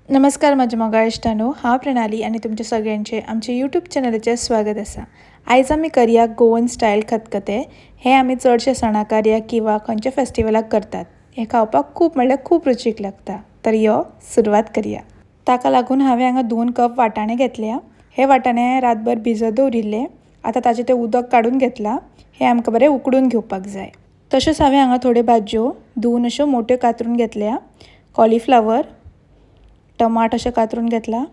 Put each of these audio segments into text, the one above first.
नमस्कार म्हज्या मोगाळ इश्टांनो, हांव प्रणाली आनी तुमच्या सगळ्यांचे आमच्या यूट्यूब चॅनलाचेर स्वागत आसा. आयज आमी करया गोवन स्टायल खतखतें. हें आमी चडशे सणा कार्याक किंवा खंयच्या फेस्टिवलाक करतात. हें खावपाक खूब म्हणल्यार खूब रुचीक लागता. तर यो सुरवात करया. ताका लागून हांवें हांगा 2 कप वाटाणे घेतल्या. हे वाटाणे रातभर भिजत दवरिल्ले. आतां ताचें तें उदक काडून घेतलां. हें आमकां बरें उकडून घेवपाक जाय. तशेंच हांवें हांगा थोड्यो भाजयो धुवन अश्यो मोट्यो कातरून घेतल्या. कॉलीफ्लावर, टमाट अशें कातरून घेतला,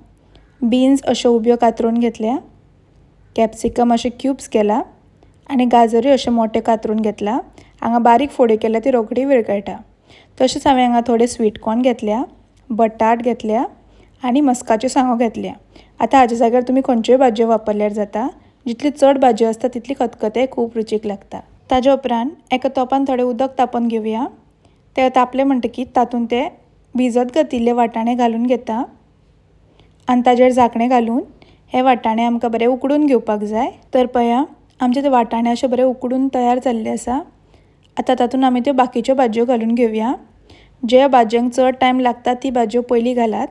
बीन्स अश्यो उब्यो कातरून घेतल्या, कॅप्सिकम अशे क्यूब्स केला आनी गाजरूय अशे मोठे कातरून घेतला. हांगा बारीक फोड्यो केल्या ती रोखडी विरगळटा. तशेंच हांवें हांगा थोडे स्वीट कॉर्न घेतल्या, बटाट घेतल्या आनी मस्काच्यो सांगो घेतल्या. आतां हाज्या जाग्यार तुमी खंयच्योय भाजयो वापरल्यार जाता. जितली चड भाजयो आसता तितली खतखतें खूब रुचीक लागता. ताज्या उपरांत एका तोपान थोडें उदक तापोवन घेवया. तें तापलें म्हणटकीच तातूंत ते भिजत घातिल्ले वाटाणे घालून घेता आनी ताजेर झाकणें घालून हे वाटाणे आमकां बरे उकडून घेवपाक जाय. तर पळया आमचे ते वाटाणे अशे बरे उकडून तयार जाल्ले आसा. आतां तातूंत आमी त्यो बाकीच्यो भाजयो घालून घेवया. जे भाजयांक चड टायम लागता ती भाजयो पयलीं घालात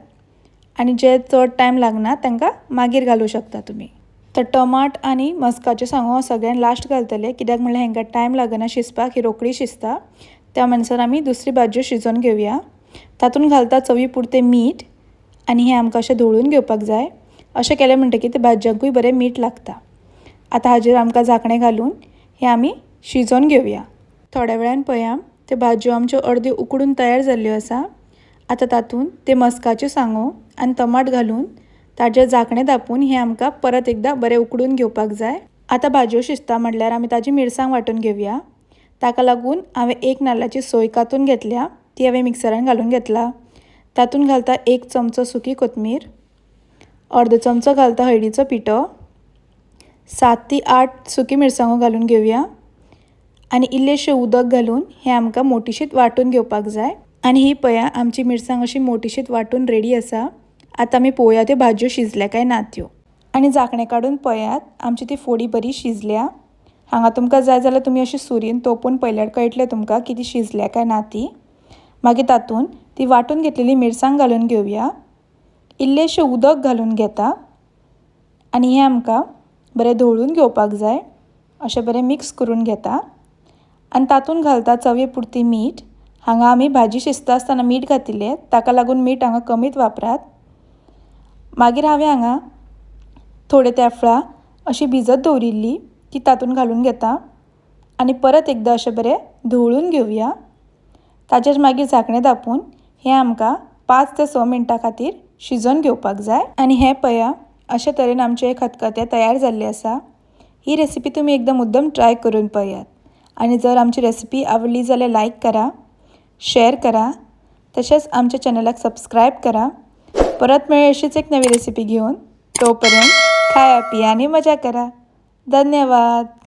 आनी जे चड टायम लागना तांकां मागीर घालूं शकता तुमी. तर टमाट आनी मस्काच्यो सांगो सगळ्यान लास्ट घालतले, कित्याक म्हणल्यार हांकां टायम लागना शिजपाक, ही रोखडी शिजता. त्या म्हणसर आमी दुसरी भाजयो शिजोवन घेवया. तातूंत घालता चवी पुरतें मीठ आनी हें आमकां अशें धोळून घेवपाक जाय. अशें केलें म्हणटकीर ते भाजयांकूय बरें मीठ लागता. आतां हाजेर आमकां झाकणें घालून हें आमी शिजोवन घेवया. थोड्या वेळान पळया त्यो भाजयो आमच्यो अर्द्यो उकडून तयार जाल्ल्यो आसा. आतां तातूंत ते मस्काच्यो सांगो आनी टमाट घालून ताजेर झाकणें धांपून हें आमकां परत एकदां बरें उकडून घेवपाक जाय. आतां भाजयो शिजता म्हणल्यार आमी ताजी मिरसांग वांटून घेवया. ताका लागून हांवें 1 नाल्लाची सोय कातून घेतल्या, ती हांवें मिक्सरान घालून घेतला. तातूंत घालता 1 चमचो सुकी कोथमीर, अर्दो चमचो घालता हळदीचो पिठो, 7 ती 8 सुकी मिरसांगो घालून घेवया आनी इल्लेशें उदक घालून हें आमकां मोटीशीत वांटून घेवपाक जाय. आनी ही पळया आमची मिरसांग अशी मोटीशीत वांटून रेडी आसा. आतां आमी पळोवया त्यो भाजयो शिजल्या काय ना त्यो. आनी झाकणें काडून पळयात आमची ती फोडी बरी शिजल्या. हांगा तुमकां जाय जाल्यार तुमी अशी सुरयेन तोपून पळयल्यार कळटलें तुमकां की ती शिजल्या काय ना ती. मागीर तातूंत ती वांटून घेतलेली मिरसांग घालून घेवया, इल्लेशें उदक घालून घेता आनी हें आमकां बरें धवळून घेवपाक जाय. अशें बरें मिक्स करून घेता आनी तातूंत घालता चवी पुरती मीठ. हांगा आमी भाजी शिजता आसतना मीठ घातिल्लें, ताका लागून मीठ हांगा कमीच वापरात. मागीर हांवें हांगा थोडे तेफळां अशी भिजत दवरिल्ली ती तातूंत घालून घेता आनी परत एकदां अशें बरें धवळून घेवया. ताजेर मागीर झाकणें धांपून हें आमकां 5 ते 6 मिनटां खातीर शिजोवन घेवपाक जाय. आनी हें पळया अशे तरेन आमचें खतखतें तयार जाल्लें आसा. ही रेसिपी तुमी एकदम मुद्दम ट्राय करून पळयात आनी जर आमची रेसिपी आवडली जाल्यार लायक करा, शेअर करा, तशेंच आमच्या चॅनलाक सबस्क्रायब करा. परत मेळूया अशीच एक नवी रेसिपी घेवन. तोपर्यंत खाया पिया आनी मजा करा. धन्यवाद.